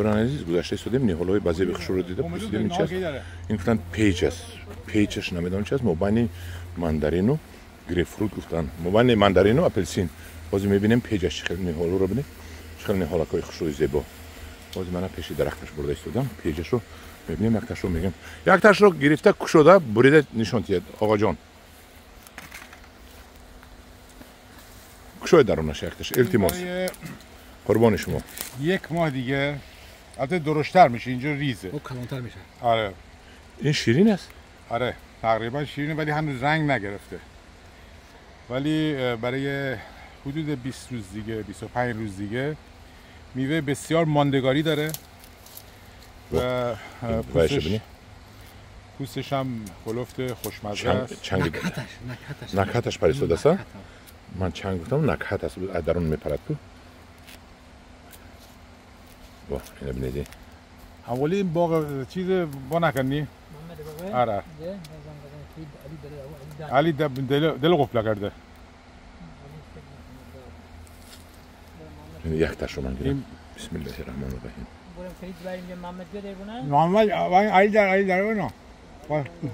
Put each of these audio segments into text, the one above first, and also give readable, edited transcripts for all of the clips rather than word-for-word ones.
Азиз, гузашта истодем, ниҳолҳои базеби хушро дида, пурсидем, ин чи аст. Ин гуфтанд, печ аст. Печаш намедонам чи аст, мобайни мандарину грейпфрут гуфтанд, мобайни мандарину апелсин. Ҳозир мебинем печаш чӣ хел. Ниҳолро бинед, чӣ хел ниҳолакҳои хушрӯи зебо. Ҳозир мана пеши дарахташ бурда истодам, печашро мебинем. Якташро мегӯем, якташро гирифта, кушода, бурида нишон диҳед. Оғоҷон, кушоед дарунаш якташ, илтимос, қурбони шумо. یک ماه دیگه البته درشتر میشه، اینجا ریزه. او کلانتر میشه. آره. این شیرین است؟ آره، تقریبا شیرینه، ولی هنوز رنگ نگرفته. ولی برای حدود 20 روز دیگه، 25 روز دیگه میوه بسیار ماندگاری داره و پوستش هم کلفت خوشمزه است. چنگ نکهتش نکهتش پریستاده است. من چنگ گفتم، نکهت است، از درون میپرد تو. وا، اینو ببینید. اولی این باغ چیز با نکنی؟ آره. علی دل قفل کرده. یک تاشو من گیرم. بسم الله الرحمن الرحیم. محمد علی در علی در نه.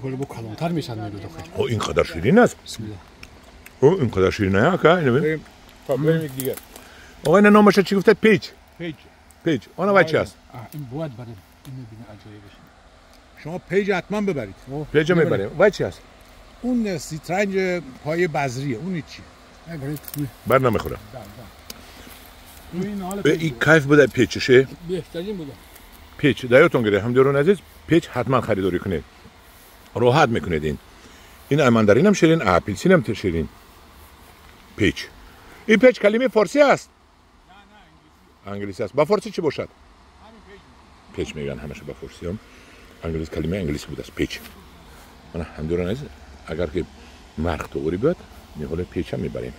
گل بو کلانتر میشن میگه داخل. او اینقدر شیرین است. بسم الله. او اینقدر شیرین نه که اینو ببین. خب بریم دیگه. آقا این نامش چی گفته؟ پیچ. پیچ. پیج آن وای چی است؟ این باید بریم اینو ببینیم، عجایبش. شما پیج حتما ببرید. پیج میبریم. وای چی است؟ اون سیترنج پای بذریه، اون چی؟ بر نمیخوره. این کیف بوده پیچشه؟ بهترین بوده. پیچ دایتون گیره همدیرون عزیز، پیچ حتما خریداری کنید. راحت میکنید. این ماندارین هم شیرین، اپلسین هم شیرین. پیچ. این پیچ کلمه فارسی است؟ انگلیسی است. با فارسی چی باشد؟ پیچ میگن همش با فارسی هم. انگلیس کلمه انگلیسی بود است پیچ. من همدوران عزیز، اگر که مرخ توغری بیاد، نهال پیچ هم میبریم.